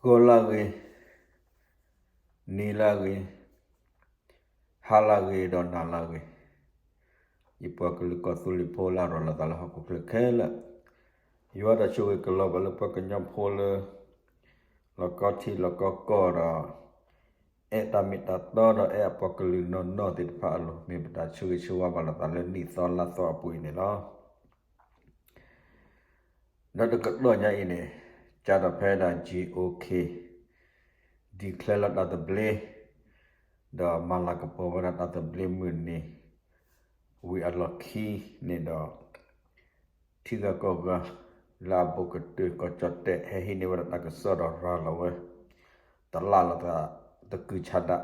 ဂီၤလၢဂ့ၤ, နံၤလၢဂ့ၤ, ဟါလၢဂ့ၤ ဒီးနၤလၢဂ့ၤ, ယပှၤကလုာ်ကီၢ်သူလ့ၤဖိလၢအရၤလီၤသးလၢဟီၣ်ခိၣ်ချၢခဲလၢာ်, ယွၤတၢ်ဆိၣ်ဂ့ၤကလီၤဘၣ်လၢပှၤကညီဖိလၢ လီၢ်ကီထံလီၢ်ကီကီၢ်ဒီး အဲၣ်တၢ်မ့ၢ်တၢ်တီဒီးအဲၣ်အပှၤကလုာ်နီၢ်နီၢ်သ့ၣ်တဖၣ်အလိၤ, မ့ၢ်ပတၢ်ဆိၣ်ဂ့ၤဆိၣ်ဝါဘၣ်လိာ်သးလၢနံၣ်သီလါသီအပူၤအံၤန့ၣ်လီၤ. ဒီးတကတီၢ်ညါအံၤန့ၣ် ကၢ်ဒီးဖဲဒၣ် GOK declare လီၤတၢ်သဘျ့, ဒီးမၤလၤကပီၤဝဲဒၣ်တၢ်သဘျ့မုၢ်နံၤ ဝံၤအလီၢ်ခံန့ၣ်ဒီး ထံဂၤကီၢ်ဂၤ လၢအဘူးကတၢၢ်ကီၢ်ကၠီၣ်တဲၣ် ဟဲဟံးန့ၢ်ဝဲဒၣ်တၢ်ကစီၣ်ဒီးရၤလီၤဝဲ, တလၢ်လီၤသးသကုၤဆးဒး,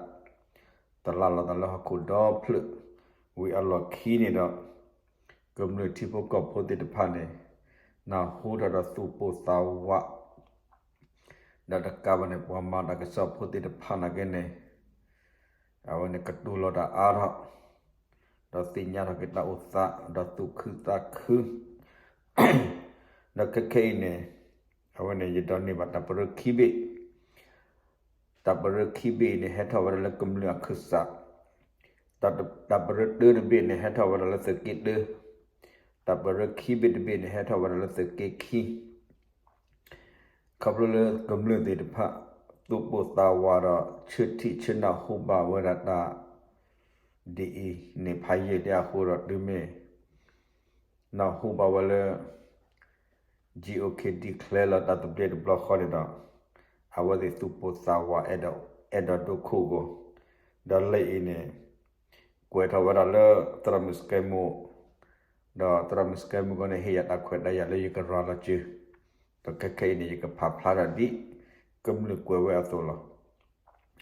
တလၢ်လီၤသးလၢဟီၣ်ခိၣ်ဒီဖျၢၣ်, ဝံၤအလီၢ်ခံန့ၣ်ဒီး ကမျၢၢ်ထံဖိကီၢ်ဖိသ့ၣ်တဖၣ်န့ၣ် နၢ်ဟူထီၣ်ဒီးသူၣ်ပိၢ်သးဝး ဒီးတကးဘၣ်န့ၣ် ပှၤမၤတၢ်ကစီၣ်ဖိသ့ၣ်တဖၣ်နာ်က့န့ၣ် အဝဲန့ၣ်ကတိၤလီၤတၢ်အါထီၣ်, ဒီးသ့ၣ်ညါထီၣ်က့ၤတၢ်အိၣ်သး ဒီးသူၣ်ခုသးခု, ဒီးခဲခဲအံၤန့ၣ် အဝဲန့ၣ်ယဒိးန့ၢ်ဘၣ်တၢ်ပရၢခံဘ့ၣ်, တၢ်ပရၢခံဘ့ၣ်အံၤန့ၣ် ဟဲထီၣ်ဝဲဒၣ်လၢကမျၢၢ်အခၢၣ်စး, တၢ်ပရၢတၢတဘ့ၣ်န့ၣ် ဟဲထီၣ်ဝဲဒၣ်လၢသုးက့တၢ, တၢ်ပရၢခံဘ့ၣ်တဘ့ၣ်န့ၣ် ဟဲထီၣ်ဝဲဒၣ်လၢသုးက့ခံ ခီဖျိလၢကမျၢၢ်သ့ၣ်တဖၣ် သူၣ်ပိၢ်သးဝးဒီး ဆၢထံၣ်ဆၢနၢ်ဟူဘၣ်ဝဲဒၣ်တၢ် ဒ်အံၤန့ၣ်ဖးယံာ်လံအဃိဒီး တုၤမ့ၢ် နၢ်ဟူဘၣ်ဝဲလၢ GOK declare လီၤတၢ်သဘျ့တဘျီဃီန့ၣ်ဒီး အဝဲသ့ၣ်သူၣ်ပိၢ်သးဝး အဲၣ်ဒိးဒိခိၣ်ဂီၤ, ဒီးလၢအံၤန့ၣ် ကွဲးထီၣ်ဝဲဒၣ်လၢသရၣ်မုၣ်စကဲမူ, ဒီးသရၣ်မုၣ်စကဲမူကီးန့ၣ် ဟ့ၣ်ယၤတၢ်ခွဲးတၢ်ယာ်လၢယကရၤလီၤစၢၤ, ဒီးခဲခဲအံၤန့ၣ် ယကဖးဖျါထီၣ်ဒ် ကမျၢၢ်ကွဲးဝဲအသိးလီၤ.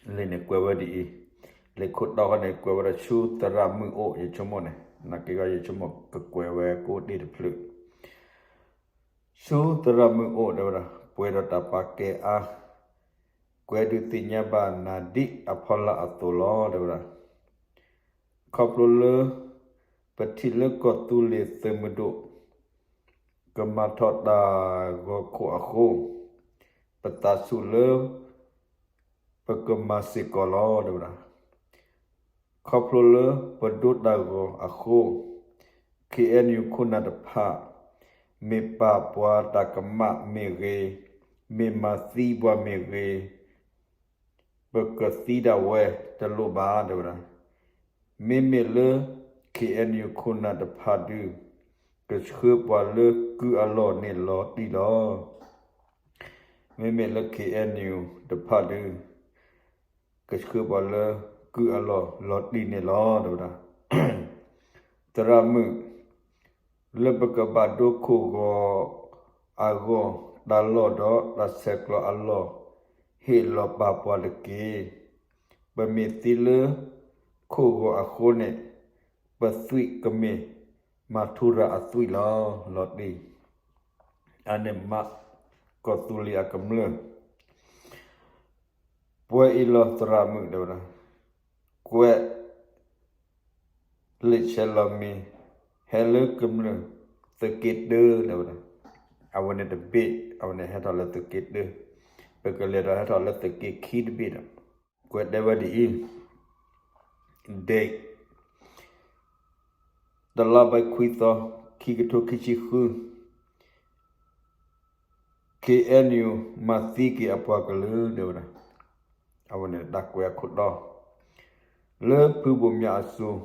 လံာ်န့ၣ်ကွဲးဝဲဒ်အံၤ, လံာ်ခိၣ်တီဃီန့ၣ် ကွဲးဝဲဒၣ်ဆူသရၣ်မုၣ်အိၣ် ယဆိကမိၣ်န့ၣ်, နာ်က့ဂီၢ်ယဆိကမိၣ်ကကွဲးဝဲကိးတ့ၢ်တဖျၢၣ်, ဆူသရၣ်မုၣ်အိၣ်တဲဝဲဒၣ် ပှဲၤဒီးတၢ်ပာ်ကဲအါ, ကွဲးဒုးသ့ၣ်ညါဘၣ်နၤဒ်အဖီလာ်အသိးလီၤ တဲဝဲဒၣ်. ခီဖျိလၢ ပထံၣ်လၢကီၢ်သူလ့ၤသုးမုၢ်ဒိၣ် ကမၤထီၣ်တၢ်ဂီၤခိၣ်အဃိ, ပသးဆူၣ်လၢ ပကမၤစ့ၢ်ကီးလီၤ တဲဝဲဒၣ်. ခီဖျိလၢပဒိတၢ်ဂီၤအဃိ, KNU ခိၣ်နၢ်တဖၣ် မ့ၢ်ပာ်ပှၤတၢ်ကမၣ်မ့ၢ်ဂ့ၤ, မ့ၢ်မၤသံပှၤမ့ၢ်ဂ့ၤ, ပကသံဒၣ်ဝဲတလိၣ်ဘၣ် တဲဝဲဒၣ်. မ့မ့ၢ်လၢ KNU ခိၣ်နၢ်တဖၣ်ဒုး ကဆှၢပှၤလၢကုၢ်အလီၢ်န့ၣ်လီၤတံၢ်လီၤ. မ့မ့ၢ်လၢ KNU တဖၣ်ဒုး ကဆှၢပှၤလၢကုၢ်အလီၢ်လီၤတံၢ်န့ၣ်လီၤ တဲဝဲဒၣ်. သရၣ်မုၣ် လၢပကဘၣ်ဒိခိၣ်ဂီၤအဂီၢ် တၢ်လီၢ်ဒီးတၢ်ဆဲးကျိးအလီၢ် ဟ့ၣ်လီၤပာ်ပှၤတက့ၢ်. ပမ့ၢ်သံလၢခိၣ်ဂီၤအဃိန့ၣ် ပသွံၣ်ကမ့ၢ်မၤထူရၤအသွံၣ်လီၤ လီၤတံၢ်. အန့ၣ်မး ကီၢ်သူလ့ၤအကမျၢၢ် ပှဲၤအံၤလီၤသရၣ်မုၣ် တဲဝဲဒၣ်. ကွဲး လံာ်ဆဲးလီၤမံၤ ဟဲလၢကမျၢၢ် သုးက့တၢ တဲဝဲဒၣ်. အဝဲန့ၣ်တဘ့ၣ် အဝဲန့ၣ်ဟဲထီၣ်လၢသုးက့တၢ, ပကလဲၤဒီးဟဲထီၣ်လၢသုးက့ခံတဘ့ၣ်ဒီး ကွဲးတဲဝဲဒ်အံၤ, date တလါဘၢၣ်ခွံသီ ခံကထိခံဆံဃု KNU မၤသံက့ၤအပှၤကလုာ် တဲဝဲဒၣ်. အဝဲန့ၣ်တၢ်ကွဲးအခိၣ်တီ, လၢဖုဘိၣ်မၠးအစိၤ,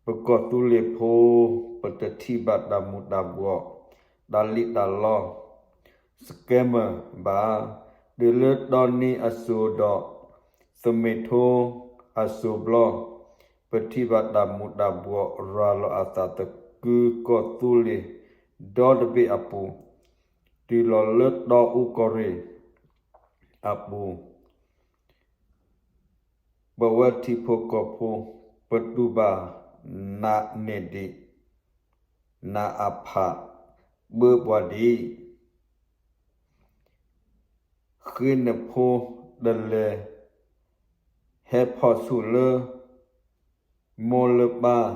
ပကီၢ်သူလ့ၤဖိ ပတထံၣ်ဘၣ်တၢ်မူၤတၢ်ဘှီး, တၢ်လံၣ်တၢ်လီ scammer ဘၣ်. တုၤလၢတီနံၤအစိၤဒီး သမ့ၢ်ထိအစိၤဘျီ, ပထံၣ်ဘၣ်တၢ်မူၤတၢ်ဘှီး ရၤလီၤအသးသကုၤကီၢ်သူလ့ၤ ဒီတဘ့ၣ်အပူၤ, တုၤလီၤလၢတီအူကီၢ်ရ့ၣ်အပူၤ, ပဝဲထံဖိကီၢ်ဖိ ပတူၢ်ဘၣ်နးန့ၢ်ဒံး နအဖးဘၢပှၤဒံး ဃ့နဖိတလဲၤ ဟဲဖီၣ်ဆူၣ်လၢ မိၢ်လၢပၢ်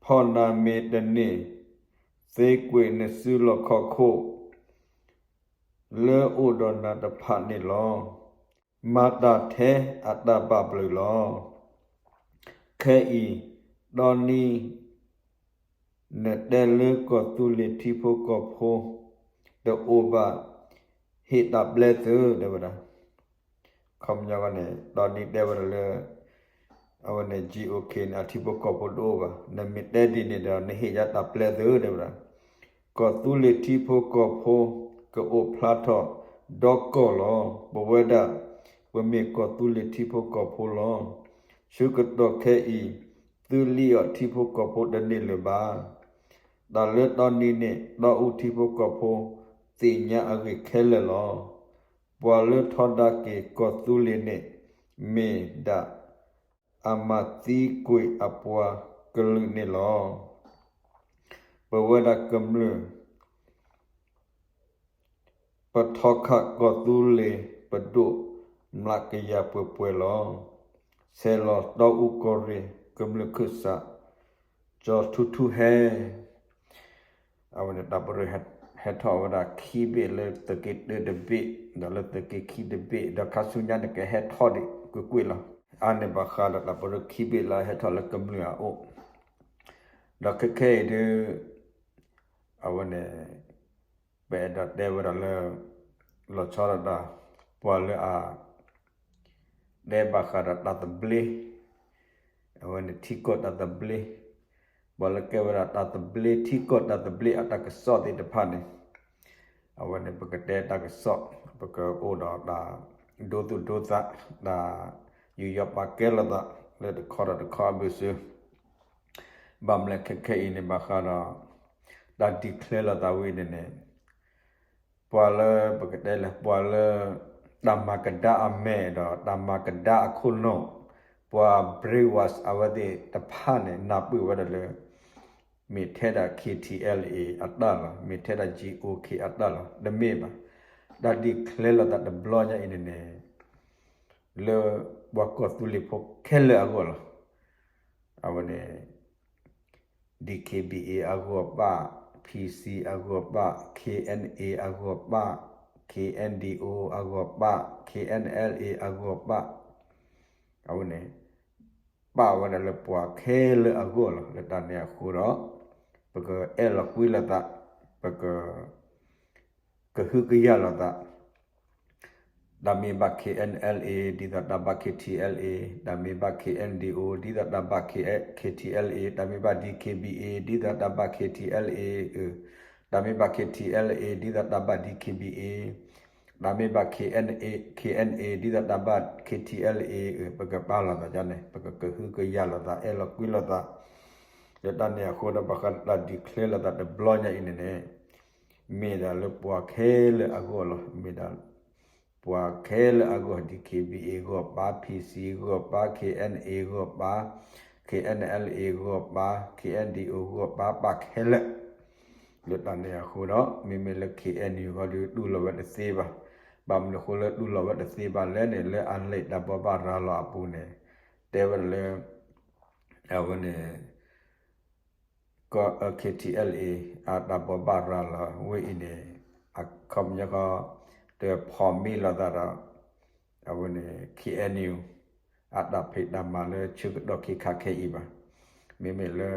ဖီၣ်နၤမ့ၢ်တန့ၢ် သ့ကွံာ်နစုလီၢ်ခီၣ်ခိၣ် လၢအိၣ်ဒီးနၤတဖၣ်န့ၣ်လီၤ. မၤတၢ်ထဲအတၢ်ဘၣ်ဘျုးလီၤ. ခဲအံၤ, တီနံ နတဲလၢကီၢ်သူလ့ၤထံဖိကီၢ်ဖိတအိၣ်ဘၣ်, ဟ့ၣ်တၢ်ပျဲသု တဲဝဲဒၣ်. ခီပညီန့ၣ် တီနံတဲဝဲဒၣ်လၢ အဝဲန့ၣ် GOK န့ၣ် အထံဖိကီၢ်ဖိတအိၣ်ဘၣ်. နမ့ၢ်တဲဒ်န့ၣ်ဒီး နဟ့ၣ်ယၤတၢ်ပျဲသု တဲဝဲဒၣ်. ကီၢ်သူလ့ၤထံဖိကီၢ်ဖိ ကအိၣ်ဖျါထီၣ်ဒီကီၢ်လီၤ. ပဝဲဒၣ် ပမ့ၢ်ကီၢ်သူလ့ၤထံဖိကီၢ်ဖိလီၤ. ဆၢကတီၢ်ခဲအံၤ သုလံၣ်အီၣ်ထံဖိကီၢ်ဖိတန့ၢ်လၢၤဘၣ်. တၢ်လၢတီနံန့ၣ် တီအူထံဖိကီၢ်ဖိ သ့ၣ်ညါအဂ့ၢ်ခဲလၢာ်လီၤ. ပှၤလၢထီဒါက့ၤကီၢ်သူလ့ၤန့ၣ် မ့ၢ်ဒၣ်အမၤသံကွံာ်အပှၤကလုာ်န့ၣ်လီၤ. ပဝဲဒၣ်ကမျၢၢ် ပထီခးကီၢ်သူလ့ၤပဒိၣ် မျးကယၤပှဲၤပှဲၤလီၤ. ဆဲးလီၤတီအူကီၢ်ရ့ၣ် ကမျၢၢ်ခၢၣ်စး ကၠီၤထူထူဟဲ အဝဲန့ၣ်တၢ်ပရၢဟဲထီၣ်ဝဲဒၣ်ခံဘ့ၣ်လၢသုးက့တၢတဘ့ၣ် ဒီးလၢသုးက့ခံတဘ့ၣ် ဒီးခါဆူညါန့ၣ် ကဟဲထီၣ်ဒံးကွ့ၢ်ကွ့ၢ်လီၤ. အါန့ၣ်ဘၣ်ဃးဒီးတၢ်ပရၢခံဘ့ၣ်လၢဟဲထီၣ်လၢကမျၢၢ်အအိၣ် ဒီးခဲခဲအံၤဒုး အဝဲန့ၣ် ပအဲၣ်ဒိးတဲဝဲဒၣ်လၢ လီၤဆီဒၣ်တၢ် ပှၤလၢအ တဲဘၣ်ဃးဒီးတၢ်သဘျ့ အဝဲန့ၣ်ထံကီၢ်တၢ်သဘျ့ ပှၤလၢကဲဝဲဒၣ်တၢ်သဘျ့ ထံကီၢ်တၢ်သဘျ့အတၢ်ကစီၣ်သ့ၣ်တဖၣ်န့ၣ် အဝဲန့ၣ်ပကတဲတၢ်ကစီၣ် ပကအိၣ်ဒီးတၢ်ဒိသူၣ်ဒိသး တၢ်ယူးယီၣ်ပာ်ကဲလိာ်သး လၢတခီဒီးတခီအဘၢၣ်စၢၤ ဘၣ်မနုၤလဲၣ်ခဲခဲအံၤန့ၣ် ဘၣ်ဃးဒီး တၢ် declare လိာ်သးဝဲအံၤန့ၣ်န့ၣ် ပှၤလၢပကတဲလဲၣ် ပှၤလၢ တၢ်မၤကဒါအမဲာ်ဒီး တၢ်မၤကဒါအခိၣ်နူာ် ပှၤ brainwash အဝဲသ့ၣ်တဖၣ်န့ၣ် နၢ်ပၢၢ်ဝဲဒၣ်လၢ မ့ၢ်ထဲဒၣ် K T L A အတၢ်လီၤ မ့ၢ်ထဲဒၣ် G O K အတၢ်လီၤ တမ့ၢ်ဘၣ်. တၢ် declare လိာ်သးတဘျီညါအံၤန့ၣ်န့ၣ် လၢပှၤကီၢ်သူလ့ၤဖိခဲလၢာ်အဂီၢ်လီၤ. အဝဲန့ၣ် D K B A အဂီၢ်ဘၣ်, P C အဂီၢ်ဘၣ်, K N A အဂီၢ်ဘၣ်, K N D O အဂီၢ်ဘၣ်, K N L A အဂီၢ်ဘၣ်, အဝဲန့ၣ် ပာ်ဝဲဒၣ်လၢပှၤခဲလၢာ်အဂီၢ်လီၤ. လၢတၢ်န့ၣ်အဃိဒီး ပကအဲၣ်လီၤကွံလိာ်သး, ပက ကဟုကယာ်လိာ်သး တၢ်မ့ၢ်ဘၣ် K N L A ဒ်သိးတၢ်ဘၣ် K T L A, တၢ်မ့ၢ်ဘၣ် K N D O ဒ်သိးတၢ်ဘၣ် K T L A, တၢ်မ့ၢ်ဘၣ် D K B A ဒ်သိးတၢ်ဘၣ် K T L A, တၢ်မ့ၢ်ဘၣ် K T L A ဒ်သိးတၢ်ဘၣ် D K B A, တၢ်မ့ၢ်ဘၣ် K N A, K N A ဒ်သိးတၢ်ဘၣ် K T L A ပကပာ်လိာ်သးန့ၣ် ပကကဟုကယာ်လိာ်သး အဲၣ်လီၤကွံလိာ်သး လၢတၢ်န့ၣ်အဃိဒီး ဘၣ်ဃးတၢ် declare လိာ်သးတဘျီညါအံၤန့ၣ်န့ၣ် မ့ၢ်ဒၣ်လၢပှၤခဲလၢာ်အဂီၢ်လီၤ. မ့ၢ်ဒၣ်ပှၤခဲလၢာ်အဂီၢ် D K B A ဂီၢ်ဘၣ်, P C ဂီၢ်ဘၣ်, K N A ဂီၢ်ဘၣ်, K N L A ဂီၢ်ဘၣ်, K N D O ဂီၢ်ဘၣ် ပာ်ခဲလၢာ် လၢတၢ်န့ၣ်အဃိဒီး မ့မ့ၢ်လၢ K N U ဂီၢ်ဒီးတူၢ်လိာ်ဝဲတသ့ဘၣ်. ဘၣ်မနုၤအဃိလၢတူၢ်လိာ်ဝဲတသ့ဘၣ်လဲၣ်န့ၣ် လၢအလံာ်တၢ်ဘိးဘၣ်ရၤလီၤအပူၤန့ၣ် တဲဝဲဒၣ်လၢ အဝဲန့ၣ် က K T L A အတၢ်ဘိးဘၣ်ရၤလီၤဝဲအံၤန့ၣ် အခီပညီဃီ တဖီၣ်မံလိာ်သးဒီး အဝဲန့ၣ် K N U အတၢ်ဖံးတၢ်မၤလၢဆၢကတီၢ်ခဲခါခဲအံၤဘၣ်. မ့မ့ၢ်လၢ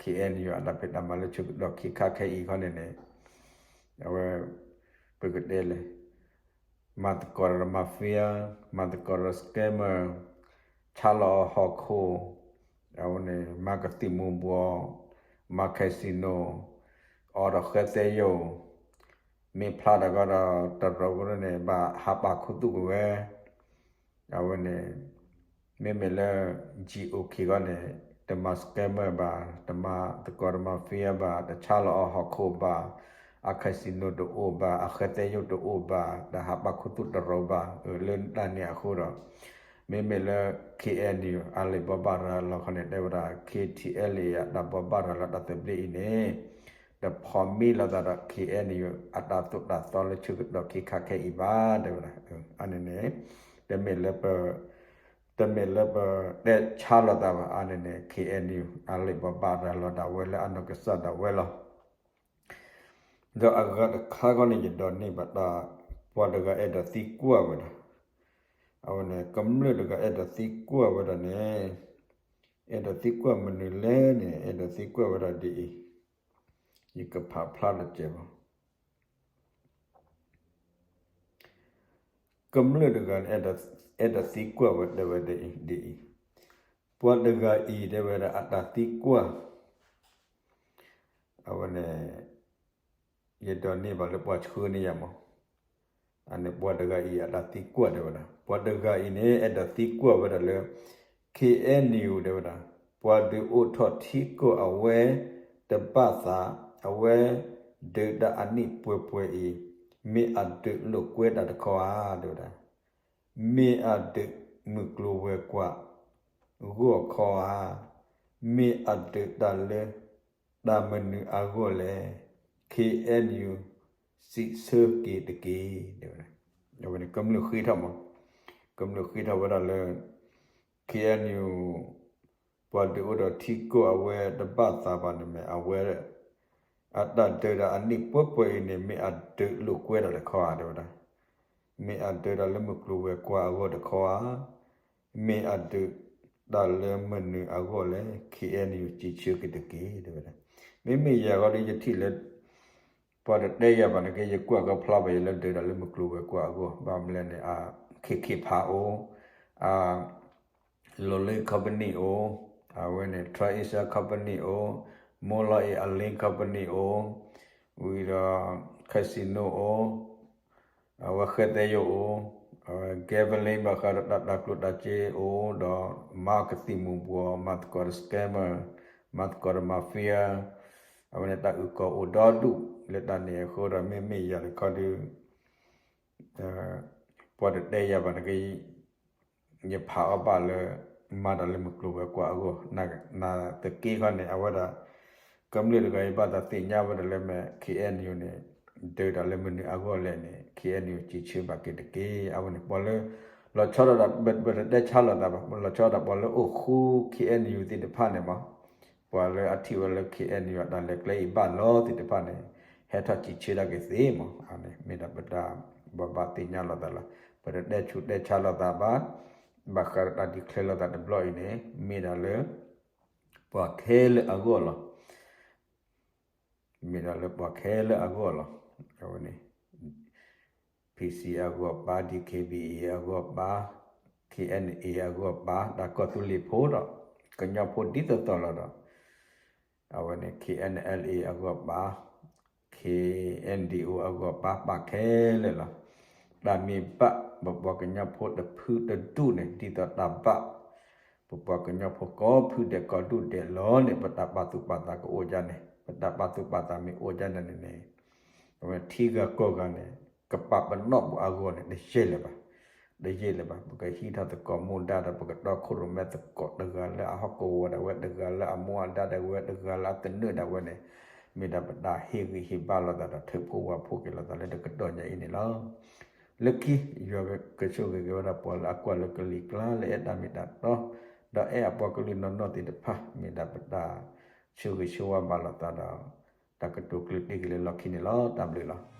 K N U အတၢ်ဖံးတၢ်မၤလၢဆၢကတီၢ်ခဲခါခဲအံၤခီန့ၣ်န့ၣ် အဝဲ ပကတဲလဲၣ် မၤသကိးဒီး mafia, မၤသကိးဒီး scammer, ဆါလီၤအီၤဟီၣ်ခိၣ်, အဝဲန့ၣ် မၤကသံၣ်မူၤဘှီး, မၤ casino, အီဒီးဃဲသဲယိာ်, မ့ၢ်ဖျါတၢ်ကီဒီး တရီကီန့ၣ် ဘၣ်ဟးပာ်ခူသူၣ်က့ၤဝဲ အဝဲန့ၣ် မ့မ့ၢ်လၢ G O K ဂီၢ်န့ၣ် တမၤ scammer ဘၣ်, တမၤသကိးတမၤ mafia ဘၣ်, တဆါလီၤအီၤဟီၣ်ခိၣ်ဘၣ်, အ casino တအိၣ်ဘၣ်, အဃဲသဲယိာ်တအိၣ်ဘၣ်, တဟးပာ်ခူသူၣ်တရီဘၣ်, လၢတၢ်န့ၣ်အဃိဒီး မ့မ့ၢ်လၢ K N U အလံာ်ဘိးဘၣ်ရၤလီၤခီန့ၣ် တဲဝဲဒၣ် K T L A အတၢ်ဘိးဘၣ်ရၤလီၤတၢ်သဘျ့အံၤန့ၣ် တဖီၣ်မံလိာ်သးဒီး K N U အတၢ်သိၣ်တၢ်သီလၢဆၢကတီၢ်ခဲခါခဲအံၤဘၣ် တဲဝဲဒၣ်. အန့ၣ်န့ၣ် တမ့ၢ်လၢပ တမ့ၢ်လၢပတဲဆါလိာ်သးဘၣ်. အန့ၣ်န့ၣ် K N U အလံာ်ဘိးဘၣ်ရၤလီၤဒၣ်ဝဲလၢအနီၢ်ကစၢ်ဒၣ်ဝဲလီၤ. ဒီးအဂၤတခါခီန့ၣ် ယဒိးန့ၢ်ဘၣ်တၢ် ပှၤတဂၤအဲၣ်ဒိးသံကွၢ်ဝဲဒၣ်, အဝဲန့ၣ် ကမျၢၢ်တဂၤအဲၣ်ဒိးသံကွၢ်ဝဲဒၣ်န့ၣ်, အဲၣ်ဒိးသံကွၢ်မနုၤလဲၣ်န့ၣ် အဲၣ်ဒိးသံကွၢ်ဝဲဒၣ်ဒ်အံၤ, ယကဖးဖျါတစဲးဖိ ကမျၢၢ်တဂၤန့ၣ် အဲၣ်ဒိးသံကွၢ်ဝဲဒၣ်ဝဲဒ်အံၤ, ပှၤတဂၤအံၤတဲဝဲဒၣ်အတၢ်သံကွၢ်, အဝဲန့ၣ် ယဒိးန့ၢ်ဘၣ်လၢပှၤဆှၢန့ၢ်ယၤမး, အန့ၣ်ပှၤတဂၤအံၤအတၢ်သံကွၢ်တဲဝဲဒၣ်, ပှၤတဂၤအံၤန့ၣ် အဲၣ်ဒိးသံကွၢ်ဝဲဒၣ်လၢ ခ့ၣ်အဲၣ်ယူၣ် တဲဝဲဒၣ်, ပှၤဒုးအိၣ်ထီၣ်ထံကီၢ်အဝဲ တဘၣ်သး, အဝဲ ဒုးတၢ်အနံၣ်ပှဲၤပှဲၤအံၤ, မ့ၢ်အဒုးလိာ်ကွဲတၢ်တခီဧါ တဲဝဲဒၣ်, မ့ၢ်အဒုးမုၢ်ကျိၤဝဲၤကွာ် ဂီၢ်ခီဧါ, မ့ၢ်အဒုးတၢ်လၢ တၢ်မနုၤအဂီၢ်လဲၣ်, ခ့ၣ်အဲၣ်ယူၣ် စံးဆၢက့ၤတက့ၢ် တဲဝဲဒၣ်, အဝဲန့ၣ်ကမျၢၢ်ဃ့ထီၣ်မး, ကမျၢၢ်ဃ့ထီၣ်ဝဲဒၣ်လၢ ခ့ၣ်အဲၣ်ယူၣ် ပှၤဒုးအိၣ်ဒီးထံကီၢ်အဝဲတဘၣ်သးဘၣ်န့ၣ်မ့ၢ် အဝဲ အတၢ်ဒုးတၢ်အနံၣ်ပှဲၤပှဲၤအံၤန့ၣ် မ့ၢ်အဒုးလိာ်ကွဲတၢ်တခီဧါ တဲဝဲဒၣ်, မ့ၢ်အဒုးတၢ်လၢမုၢ်ကျိၤဝဲၤကွာ်အဂီၢ်တခီဧါ, မ့ၢ်အဒုးတၢ်လၢမနုၤအဂီၢ်လဲၣ်, ခ့ၣ်အဲၣ်ယူၣ် စံးဆၢက့ၤတက့ၢ် တဲဝဲဒၣ်, မ့မ့ၢ်ယၤဃီဒီးယထံၣ်လၢ ပှၤတတဲယၤဘၣ်န့ၣ်က့ ယကွၢ်ကဖျါဘၣ်ယၤလၢဒုးတၢ်လၢမုၢ်ကျိၤဝဲၤကွာ်အဂီၢ် ဘၣ်မနုၤလဲၣ်န့ၣ် ခ့ၣ်ခ့ၣ်ဖးအိၣ်, အ Lolling Company အိၣ်, အဝဲန့ၣ် Trans Asia Company အိၣ်, Morelock Airlines Company အိၣ်, ဝံၤဒီး Casino အိၣ်, အဝဲဃဲသဲယိၣ်အိၣ်, အဝဲ gambling ဘၣ်ဃးဒီးတၢ်တၤကျိၣ်တၤစ့အိၣ်, ဒီးမၤကသံၣ်မူၤဘှီး, မၤသကိးဒီး scammer, မၤသကိးဒီး mafia, အဝဲန့ၣ်တၢ်အုၣ်ကီၤအိၣ်ဒီဒူၣ်, လၢတၢ်န့ၣ်အဃိဒီး မ့မ့ၢ်ယၤတခီဒီး ပှၤတတဲယၤဘၣ်န့ၣ်က့ ယဖးအီၤဘၣ်လၢ မၤတၢ်လၢမုၢ်ကျိၤဝဲၤကွာ်အဂီၢ်, နသက့ခီန့ၣ် အဝဲဒၣ် ကမျၢၢ်တဂၤအံၤဘၣ်သးသ့ၣ်ညါဝဲဒၣ်လၢမ့ၢ် ခ့ၣ်အဲၣ်ယူၣ် န့ၣ် ဒုးတၢ်လၢမနုၤအဂီၢ်လဲၣ်န့ၣ် ခ့ၣ်အဲၣ်ယူၣ် စံးဆၢဘၣ်က့ၤတက့ၢ်. အဝဲန့ၣ် ပှၤလၢ လီၤဆီဒၣ်တၢ် ပတတဲဆါလိာ်သးဘၣ်, လီၤဆီဒၣ်ပှၤလၢအိၣ်ဃူ ခ့ၣ်အဲၣ်ယူၣ် သ့ၣ်တဖၣ်န့ၣ်မး, ပှၤလၢအထံၣ်ဝဲလၢ ခ့ၣ်အဲၣ်ယူၣ် အတၢ်လဲၤကျဲအံၤဘၣ်လီၤသ့ၣ်တဖၣ်န့ၣ် ဟဲထီၣ်စံးဆၢဒၣ်က့ၤသ့မး. အန့ၣ်မ့ၢ်ဒၣ်ပတၢ်ဘၣ်ဘၣ်သ့ၣ်ညါလိာ်သးလီၤ. ပတတဲဆူးတဲဆါလိာ်သးဘၣ်, ဘၣ်ဃးဒီးတၢ် declare လိာ်သးတဘျီအံၤန့ၣ် မ့ၢ်ဒၣ်လၢ ပှၤခဲလၢာ်အဂီၢ်လီၤ. မ့ၢ်ဒၣ်လၢပှၤခဲလၢာ်အဂီၢ်လီၤ. အဝဲန့ၣ် PC အဂီၢ်ပၢ်, DKBA အဂီၢ်ပၢ်, KNA အဂီၢ်ပၢ်, တၢ်ကီၢ်သူလ့ၤဖိဒီး ကညီဖိဒ်သိးသိးလီၤဒီး အဝဲန့ၣ် KNLA အဂီၢ်ပၢ်, KNDO အဂီၢ်ပၢ် ပာ်ခဲလၢာ်လီၤ. တၢ်မ့ၢ်ဘၣ် ပပှၤကညီဖိတဖုတဒူၣ်န့ၣ် ဒ်သိးတၢ်ဘၣ် ပပှၤကညီဖိကိးဖုဒဲးကိးဒူၣ်ဒဲးလီၤန့ၣ် ပတၢ်ပာ်သူၣ်ပာ်သးကအိၣ်ဒ်န့ၣ်, ပတၢ်ပာ်သူၣ်ပာ်သးမ့ၢ်အိၣ်ဒ်န့ၣ်န့ၣ် အဝဲထံဂၤကီၢ်ဂၤန့ၣ် ကပာ်ပနီၣ်ပှၤအဂီၢ်န့ၣ် တယဲၢ်လၢၤဘၣ်, တယဲၢ်လၢၤဘၣ်. ပကဟံးထီၣ်သကိးမူဒါဒီး ပကတီခိၣ်ရိၣ်မဲသကိးတဂၤလၢအဟီၣ်ကဝီၤဒၣ်ဝဲ, တဂၤလၢအမူအဒါဒၣ်ဝဲ, တဂၤလၢအသနၢၣ်ဒၣ်ဝဲန့ၣ် မ့ၢ်ဒၣ်ပတၢ်ဟ့ၣ်ဂံၢ်ဟ့ၣ်ဘါလိာ်သးဒီး ထုးဖှိၣ်ဝးဖှိၣ်က့ၤလိာ်သးလၢတကတီၢ်ညါအံၤန့ၣ်လီၤ. လၢခံ ယွၤကဆိၣ်ဂ့ၤက့ၤဝဲဒၣ်ပှၤလၢအကွၢ်လၢကလံၤကျါ လၢအဲၣ်တၢ်မ့ၢ်တၢ်တီ ဒီးအဲၣ်အပှၤကလုာ်နီၢ်နီၢ်သ့ၣ်တဖၣ် မ့ၢ်ဒၣ်ပတၢ်ဆိၣ်ဂ့ၤဆိၣ်ဝါဘၣ်လိာ်သးဒီး တၢ်ကတိၤကျၢၢ်တ့ၢ်က့ၤလၢလီၢ်ခံန့ၣ်လီၤ. တၢ်ဘျုးလီၤ.